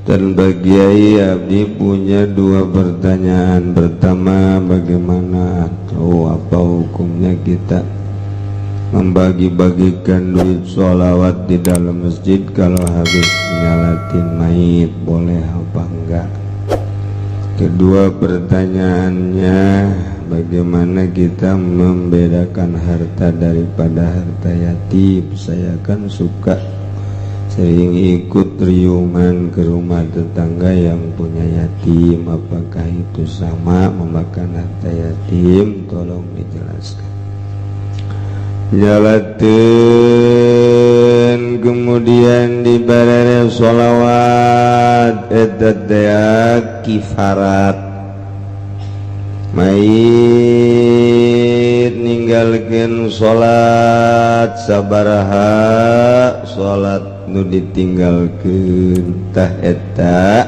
Dan bagi Abdi punya dua pertanyaan. Pertama, bagaimana atau apa hukumnya kita membagi-bagikan duit sholawat di dalam masjid kalau habis nyalatin mayit, boleh apa enggak? Kedua pertanyaannya, bagaimana kita membedakan harta daripada harta yatim? Saya kan suka sering ikut riungan ke rumah tetangga yang punya yatim. Apakah itu sama memakan harta yatim? Tolong dijelaskan. Nyalatin kemudian dibarere sholawat, eta teh kifarat. Mayit ninggalkeun salat, sabaraha salat nu ditinggalkeun, tah eta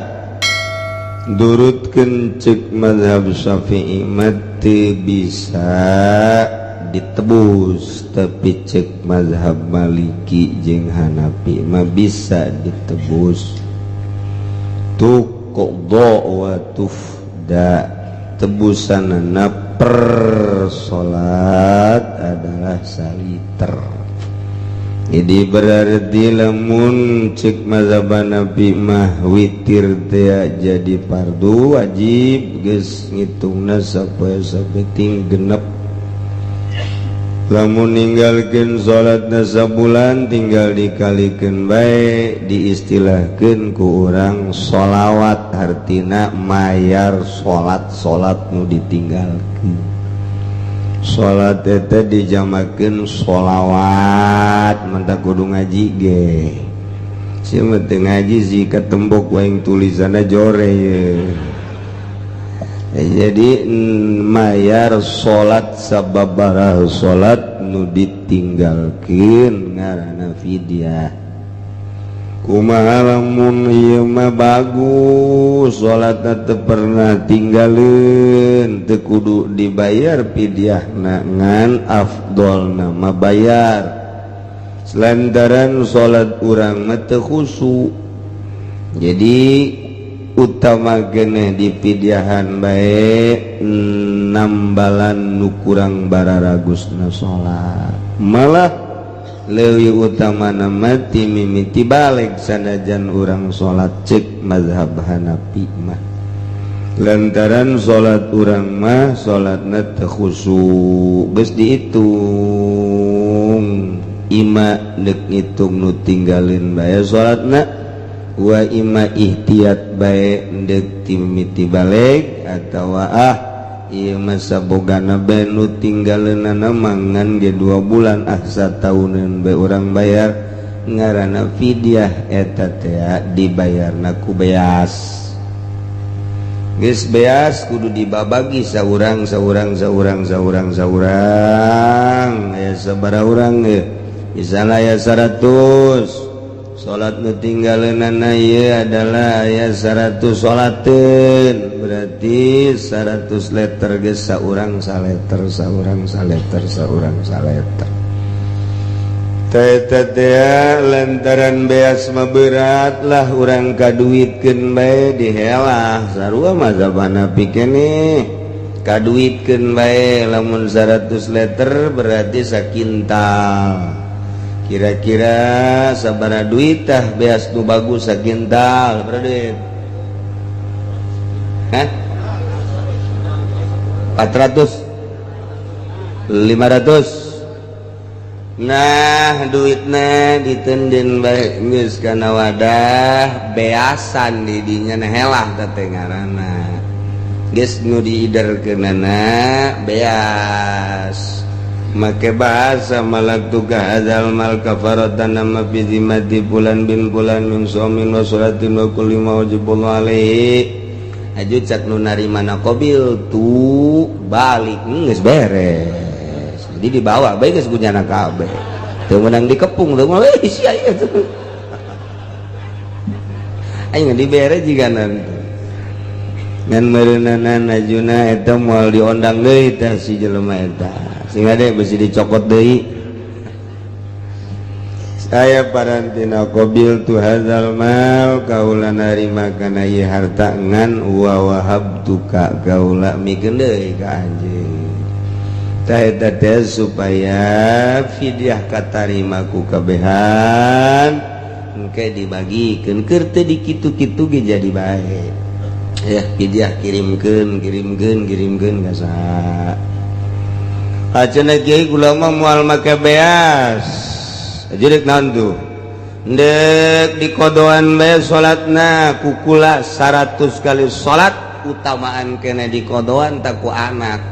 durutkeun cek mazhab Syafi'i mah teu bisa ditebus, tapi cek mazhab Maliki jeung Hanafi mah bisa ditebus, tuqda wa tufda. Tebusanana per salat adalah saliter. Jadi berarti lamun cek mazhab Hanafi mah witir teh jadi fardu wajib, geus ngitungna sapoe sapeting genep. Lamun ninggalkeun salatna sabulan, tinggal dikalikan bae. Diistilahkeun ku urang sholawat, hartina mayar salat, salat nu ditinggalkeun. Salat eta dijamakeun sholawat. Mantap, kudu ngaji ge. Sia mah teu ngaji sih, katembok waing tulisanna jore ye. Jadi mayar salat sababaraha salat nu ditinggalkeun, ngaranna fidyah. Kumaha lamun ieu mah bagus, salatna teu pernah tinggalin, teu kudu dibayar fidyahna, ngan afdolna mah bayar, lantaran salat urang mah teu khusyuk. Jadi utama geneh dipidyahan bae, nambalan nu kurang bararagusna salat. Malah leuwih utama nama ti mimiti balik, sanajan urang salat cek mazhab Hanafi mah, lantaran salat urang mah salatna teu khusyuk. Geus dihitung, ima deuk ngitung nu tinggalin bae salatna, wa ima ihtiyat bae deuk timiti balik, atawa ah, ieu mah sabogana bae nu tinggaleunana mangan ge 2 bulan, ah, satauneun bae urang bayar, ngaranna fidyah. Eta teh dibayarna ku beas. Geus beas kudu dibabagi saurang saurang saurang saurang saurang. Aya sabaraha urang ge? Misalnya aya 100 salat nu tinggaleunana, ieu adalah aya 100 salateun, berarti 100 liter. Geus saurang saleter, saurang saleter, saurang saleter. Teh teh lantaran beas mah berat lah, urang kaduitkeun bae, dihelah sarua mazhab Hanafi keneh, kaduitkeun bae. Lamun 100 liter berarti sakintal. Kira-kira sabaraha duit tah beas nu bagus sakintal? Berapa duit? Hah? 400, 500. Nah, duitna ditenden bae geus kana wadah beasan di dinya. Nah, helah teh ngaranna. Geus nu diiderkeunana beas, make bahasa malaktuka hadzal mal kafaratan nama fi zimmati fulan bin fulan min shaumin wa sholatin wa kulli ma wajibullah alaihi. Aju cak nu narimana qabil tu balik, geus beres. Jadi dibawa bae, geus kunyana kabeh, teu meunang dikepung, teu mah euy sia ieu tuh aing dibere jiga nanti. Ngan meureunana ajuna eta moal diondang deui teh si jelema eta, sehingga deh besi dicokot deui. Aya parantina qabiltu hadzal mal, kaula narima kana ieu harta, ngan wa wahabtuka, kaula mikeun deui ka anjeun. Tah, eta teh supaya fidyah katarima ku kabehan. Engke dibagikeun, keur teu dikitu-kitu ge jadi bae ya. Fidyah kirimkeun, kirimkeun, kirimkeun ka saha? Cenah kiai, kula mah moal make beas. Jadi naon tuh? Ndek dikodoan bae salatna ku kula 100 kali salat, utamaan kena dikodoan tak ku anak.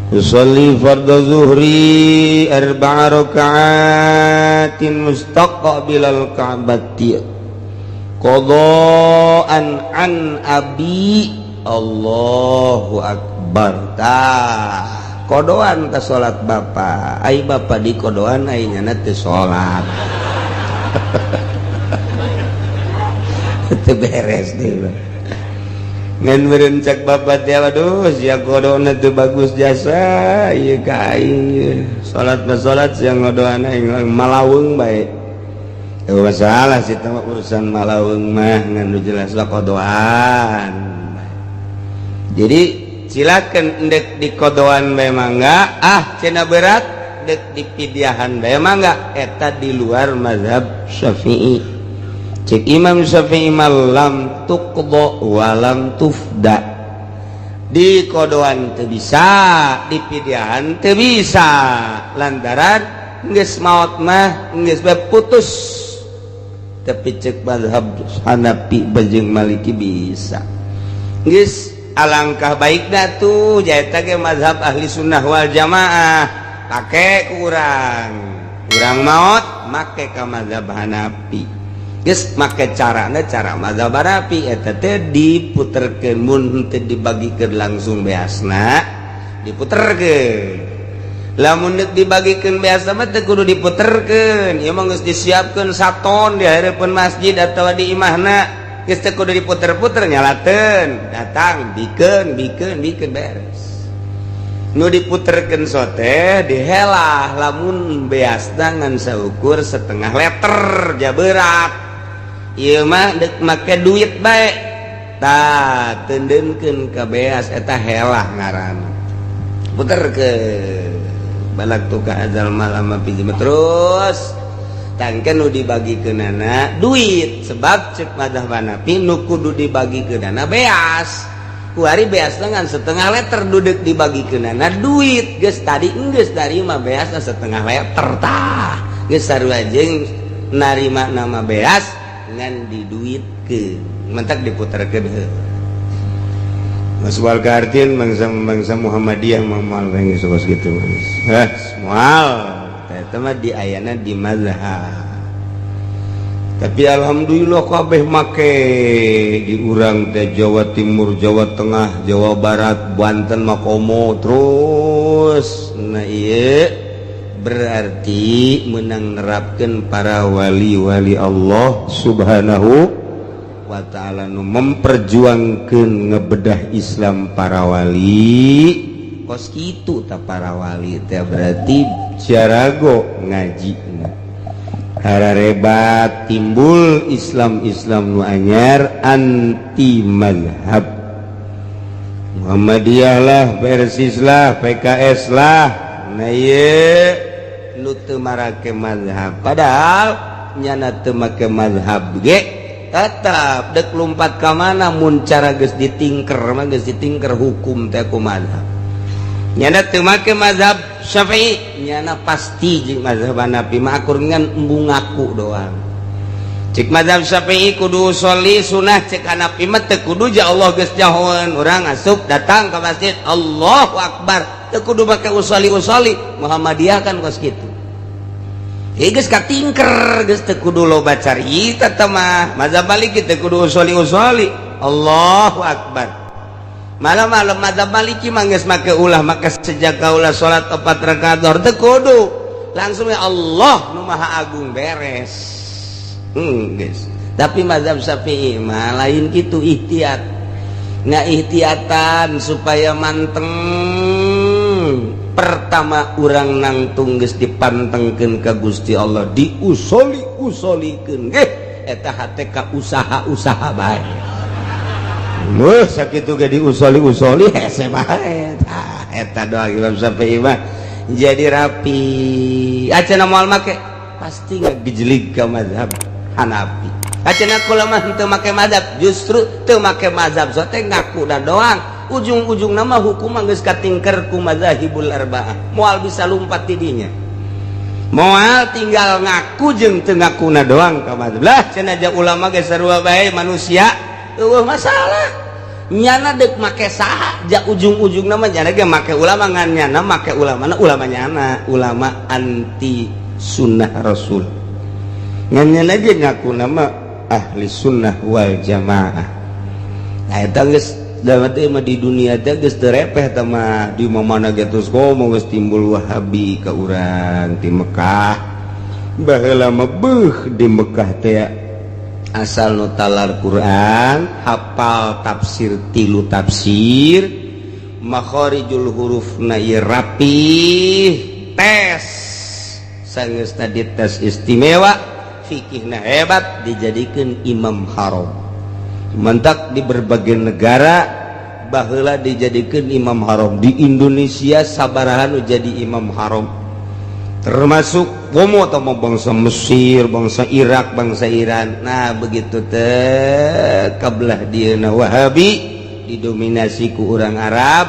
Usolli fardhu zuhri arba'a raka'atin mustaqbilal ka'bati qadaan an abi. Allahu akbar. Tah, kodoan ke salat bapak. Ai bapak di kodoan, ai nyana teu salat, teu beres deui. Ngan meureun cek bapak teh, "Aduh, sia kodona teu bagus jasa ieu ka aing. Salat mah salat, sia ngodoan aing malaweung bae." Euweuh masalah sih mah, urusan malaweung mah, ngan nu jelas lah kodoan. Jadi silakan, ndek di kodoan bae mangga. Ah, cenah berat, dek dipidyahan bae mangga. Eta di luar mazhab Syafi'i. Cek Imam Syafi'i, lam tuqda wa lam tufda. Di kodoan teu bisa, dipidyahan teu bisa, lantaran geus maot mah geus bae putus. Tapi cek mazhab Hanafi bajeng Maliki bisa. Geus alangkah baiknya tuh jaeta ge mazhab Ahli Sunnah wal Jamaah pake. Kurang kurang maot make ka mazhab Hanafi, geus make carana cara mazhab Hanafi. Eta teh diputerkeun, mun teu dibagikeun langsung beasna diputerkeun. Lamun deuk dibagikeun beasna mah teu kudu diputerkeun. Ieu mah geus disiapkeun saton di hareupeun masjid atawa di imahna, geus teu kudu diputer-puter, nyalateun, datang, bikeun, bikeun, bikeun, beres. Nu diputerkeun sote dihelah lamun beasna ngan saukur setengah liter ja berat. Ieu mah deuk make duit bae, tah, teundeunkeun ka beas, eta helah ngaranna. Puterkeun balak tuh ka azal malam pinjem terus tangken nu dibagikeunana duit, sebab cek mazhab Hanafi nu kudu dibagikeunana beas. Kuari beas dengan setengah liter, duduk dibagikeunana duit, geus tadi geus narima beasna setengah liter. Tah, geus sarua jeung narima nama beas ngan diduitkeun, mentak diputerkeun heuh. Mas wal kartin bangsa bangsa Muhammadiyah mah moal geus gitu, Mas. Heh, moal. Eta mah di ayana di mazhab. Tapi alhamdulillah kabeh make di urang teh, Jawa Timur, Jawa Tengah, Jawa Barat, Banten makomo terus. Nah, iya berarti menang nerapkan para wali-wali Allah Subhanahu wa ta'ala nu memperjuangkan ngebedah Islam. Para wali kos kitu tak, para wali teh berarti jarago ngaji rebat, timbul Islam Islam nu anyar, anti mazhab. Muhammadiyah lah, Persis lah, PKS lah. Nah, ieu nu teu marake mazhab, padahal nyana teu make mazhab ge tetap dek lumpat ka mana. Mun cara geus ditingker mah geus ditingker hukum teh ku mazhab. Nyana teu make mazhab Syafi'i, nyana pasti jeung mazhab Hanafi mah akur, ngan embung ngaku doang. Cek mazhab Syafi'i kudu sholli sunah, cek Hanafi mah teu kudu. Ja Allah geus jahoeun, urang asup datang ke masjid, Allahu akbar, teu kudu make usolli usolli. Muhammadiyah kan kos kitu. Ieu geus katingker, geus teu kudu loba carita teh mah. Mazhab Maliki teu kudu usolli usolli, Allahu akbar. Malam-malam mazhab Maliki mah geus make ulah, maka sejak kaula salat 4 rakaat zuhur teu kudu, langsung ya Allah nu Maha Agung, beres. Guys, tapi mazhab Syafi'i mah lain gitu, ihtiyat, nggak ihtiyatan supaya manteng. Pertama urang nangtung geus dipantengkeun ka Gusti Allah, diusoli usolikeun ge eta hate ka usaha-usaha bae. Wah, sakitu ge diusoli-usoli hese bae. Tah eta doa Imam Syafi'i mah jadi rapi. Acana moal make pasti ngagejlig ka mazhab Hanafi. Acana kula mah henteu make mazhab, justru teu make mazhab so teh ngaku da doang. Ujung-ujung nama hukum mah geus katingker ku mazahibul arba'ah. Moal bisa lumpat ti dinya. Moal tinggal ngaku jeung teu ngakuna doang ka mazhab. Lah cenah ja ulama ge sarua bae manusia, eueuh masalah. Nyana dek make saha ja ujung-ujung nama nyana ge make ulama, ngan nyana make ulama na ulama nyana ulama anti sunnah rasul, ngan nyana ge ngaku nama ahli sunnah wal jamaah. Nah, eta geus da teh mah di dunia teh geus teu repeh teh mah. Di mana ge terus komo geus timbul Wahabi ka urang di Mekah. Baheula mah beuh di Mekah teh asal nu talar Quran, hafal tafsir tilu tafsir, makharijul huruf na ieu rapih, tes sanggeus tadi tes istimewa, fikihna hebat, dijadikeun imam haram. Mentak di berbagai negara baheula dijadikeun imam haram. Di Indonesia sabaraha nu jadi imam haram, termasuk komo atau bangsa Mesir, bangsa Irak, bangsa Iran. Nah, begitu teh kabelah dieuna Wahabi didominasi ku orang Arab,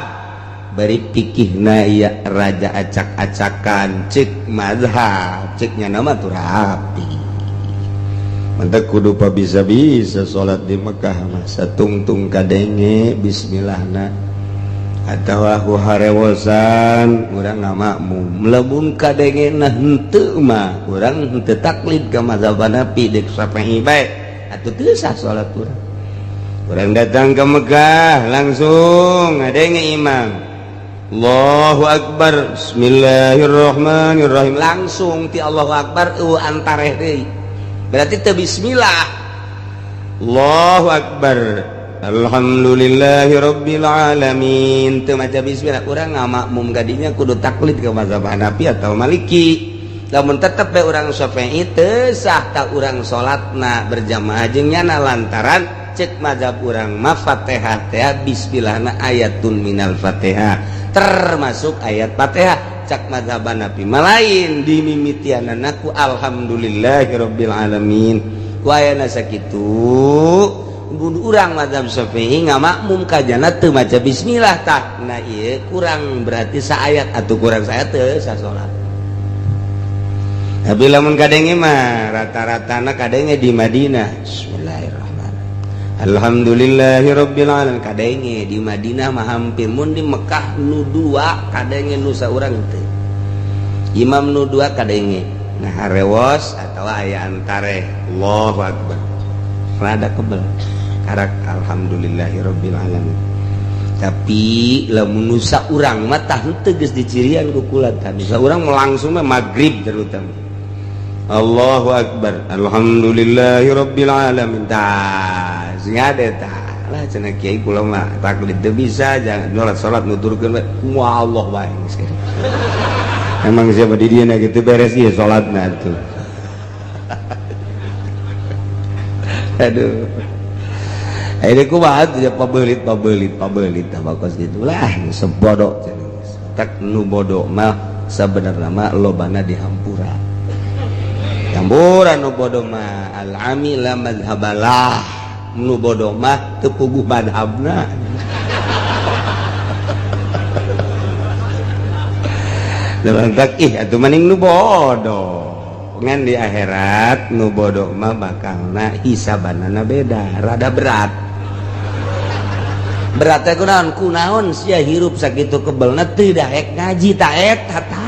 bari pikihna ya raja acak-acakan, cek mazhab ceknya nama tuh rapi. Mantak kudu pa bisa-bisa salat di Mekah mah satungtung kadenge bismillahna atau harewosan urang ngamakmum. Lamun kadenge na henteu mah urang henteu taklid ka mazhab Hanafi, deuk Syafi'i bae atuh teu sah salat urang. Urang datang ke Mekah langsung ngadenge imam Allahu Akbar, bismillahirrahmanirrahim, langsung ti Allahu Akbar eueuh antareh deui, berarti teu bismillah. Allahu Akbar, alhamdulillahirabbil alamin, teu maca bismillah. Urang ngamakmum kadinya kudu taklid ke mazhab Hanafi atau Maliki. Lamun tetep bae urang Syafi'i teu sah tak urang salatna berjamaah jeung nyana, lantaran cek mazhab urang mah Fatihah teh bismillahna ayatun minal Fatihah, termasuk ayat Fatihah. Cak mazhab Hanafi mah lain, dimimitianana ku alhamdulillahirabbil alamin. Ku ayana sakitu urang mazhab Syafi'i ngamakmum kajana teu maca bismillah tah. Nah, ieu kurang berarti saayat atau kurang saayat teu sah salat. Tapi lamun kadenge mah rata-ratana kadenge di Madinah bismillahirrahmanirrahim, alhamdulillahirabbil alamin, kadenge di Madinah mah hampir. Mun di Mekah nu dua kadenge, nu saurang teu, imam nu dua kadenge. Nah, harewos atau aya antare Allahu akbar rada kebel karak alhamdulillahirabbil alamin. Tapi lamun nu saurang mah tah henteu geus dicirian ku kula tah. Nu saurang mah langsung mah magrib terutama Allahu akbar, alhamdulillahirabbil alamin, tah sing ade tah lah cenah kiai kula mah taklid teu bisa, jangan salat salat nuturkeun we kumaha Allah bae geus. Emang siapa di dieu gitu beres ieu salatna tuh. Aduh, ini kumaha tuh ya, pabelit pabelit pabelit tah bakos gitu lah sebodoh cenah. Tak nu bodoh mah sebenarnya mah lobana dihampura hampura. Nu bodoh mah al ami la madhabalah, nu bodoh mah teu puguh madhabna. Lantak ih atuh maning nu bodoh ngan di akhirat nu bodoh mah bakalna hisabanana beda, rada berat. Berat teh kunaon kunaon sia hirup sakitu kebelna teu daek ngaji ta eta tah.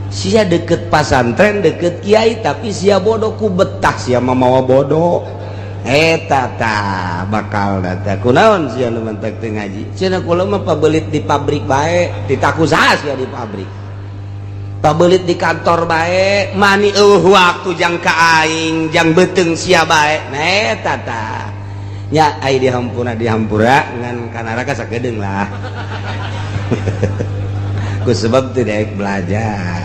Sia deket pasantren, deket kiai, tapi sia bodoh ku betah sia mah mawa bodoh eta tah bakal data kunaon sia nu mentek teu ngaji. Cenah kula mah pabelit di pabrik bae, ditaku saha sia di pabrik, pabelit di kantor bae, mani eueuh waktu jang ka aing jang beuteung sia bae. Nah, eta tah nya ai dihampura dihampura ngan ka neraka sakedeung lah. Ku sebab tidak belajar.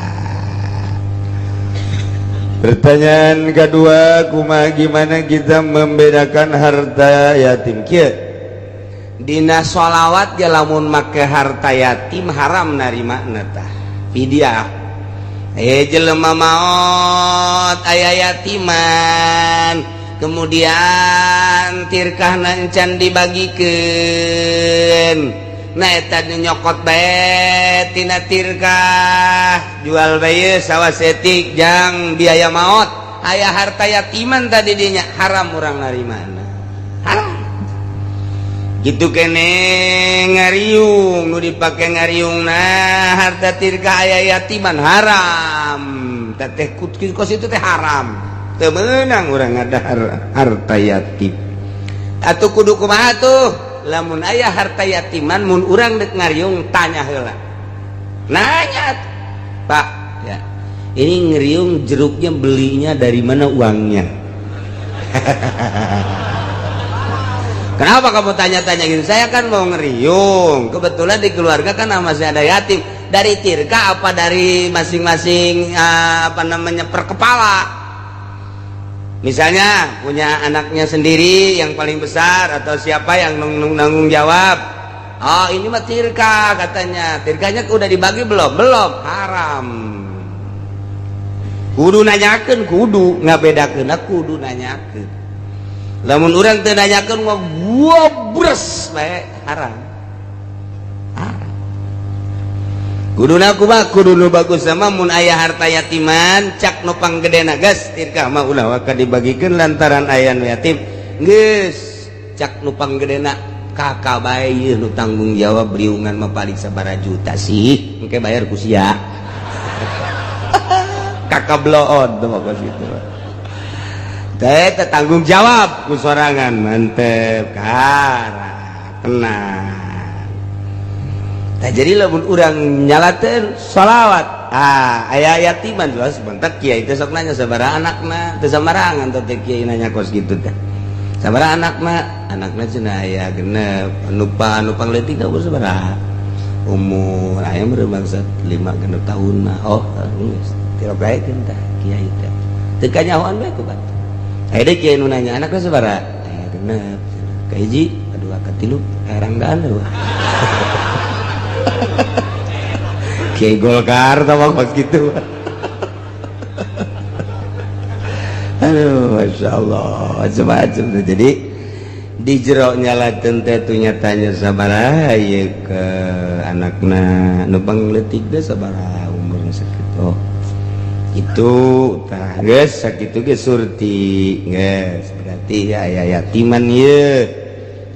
Pertanyaan kedua, kumaha, gimana kita membedakan harta yatim? Kieu, dina sholawat ge lamun make harta yatim haram narima tah fidyah. Eh, jelema maot aya yatiman, kemudian tirkah encan dibagikeun. Nah, eta nyokot bae tina tirkah, jual bae sawah saeutik jang biaya maot, aya harta yatiman tadi dinya, haram urang narimana, haram. Gitu kene ngariung, nu dipake ngariung, nah, harta tirkah aya yatiman, haram. Teteh kos itu teh haram, teu meunang urang ada harta yatim. Atuh kudu kumaha tuh lamun aya harta yatiman? Mun urang dek ngariung, tanya heula, nanya, "Pak, ya ini ngeriung jeruknya belinya dari mana uangnya?" "Kenapa kamu tanya-tanya gitu?" "Saya kan mau ngeriung, kebetulan di keluarga kan masih ada yatim. Dari tirka apa dari masing-masing, apa namanya, per kepala? Misalnya punya anaknya sendiri yang paling besar atau siapa yang nanggung, nanggung jawab?" "Oh, ini mah tirka," katanya. "Tirkanya udah dibagi belum?" "Belum." Haram. Kudu nanyakeun, kudu ngabedakeun, kudu nanyakeun. Lamun urang teu nanyakeun mah gua bres bae, haram, haram. Kuduna kumaha? Kudu nu bagus sama mun aya harta yatiman, cak nu panggedena, "Geus, tirkah mah ulah waka dibagikeun lantaran aya nu yatim." Geus, cak nu panggedena, "Kakak bae ieu nu tanggung jawab riungan mah, paling sabaraha juta sih, engke bayar ku sia." Kakak bloon tuh mah kos kitu teh, tanggung jawab ku sorangan, mantep, kara tenang. Nah, jadi lamun urang nyalateun sholawat, ah, aya yatiman, jelas bentak kiai teh sok nanya sabaraha anakna. Teu sambarangan teh kiai nanya kos kitu teh. "Sabaraha anakna?" "Anakna cenah aya 6." "Anu pa anu pangleutik umur sabaraha?" "Umur aya meureun bangsa 5 6 tahun mah." "Oh, geus tirogaekeun tah kiai teh." Teu kanyahoan bae ku batur. Aya deui kiai nu nanya, "Anakna sabaraha?" "Aya 6." "Kahiji, kadua, katilu, eranggaan eueuh." Kiai Golkar tah pas gitu. Aduh, masya Allah, macam-macam. Jadi di jero nyalakeun teh tanya sabaraha ieu ke anakna, nu pangleutik teh sabaraha umurna sakitu. Oh, itu tah geus sakitu ge surti geus, berarti ya aya yatiman ieu.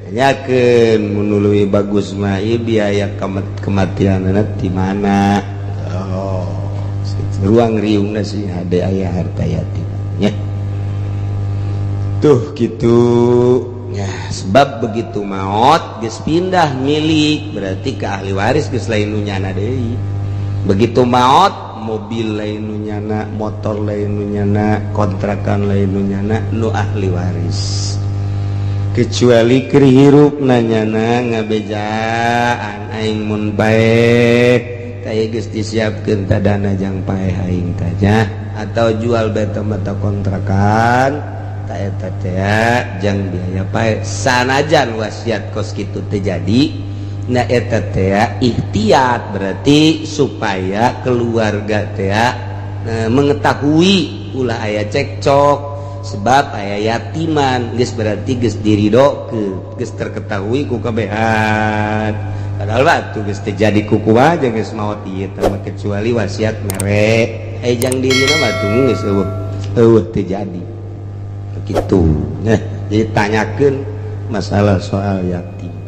Nanyakeun mun leuwih bagus mah ieu biaya kematianana di mana. Oh, ruang riungna sih hade aya harta yatim nya tuh gitu ya. Sebab begitu maut geus pindah milik, berarti ke ahli waris, geus lain nu nyana deui. Begitu maut, mobil lain nu nyana, motor lain nu nyana, kontrakan lain nu nyana, nu ahli waris. Kecuali keur hirup nanyana ngabejaan, "Aing mun bae teh geus disiapkeun tah dana jang paeh aing tah," atau jual beta mata kontrakan ta eta teh jang biaya paeh. Sanajan wasiat kos kitu teu jadi, nah, eta teh ikhtiat, berarti supaya keluarga teh mengetahui ulah aya cekcok sebab aya yatiman. Geus berarti geus diridokeun, geus terketahui ku kabehan, padahal batu geus teu jadi kuku aja geus maot ieu teh, kecuali wasiat mere jang dirina mah tuh geus eueuh eueuh, teu jadi begitu. Nah, jadi tanyakeun masalah soal yatim.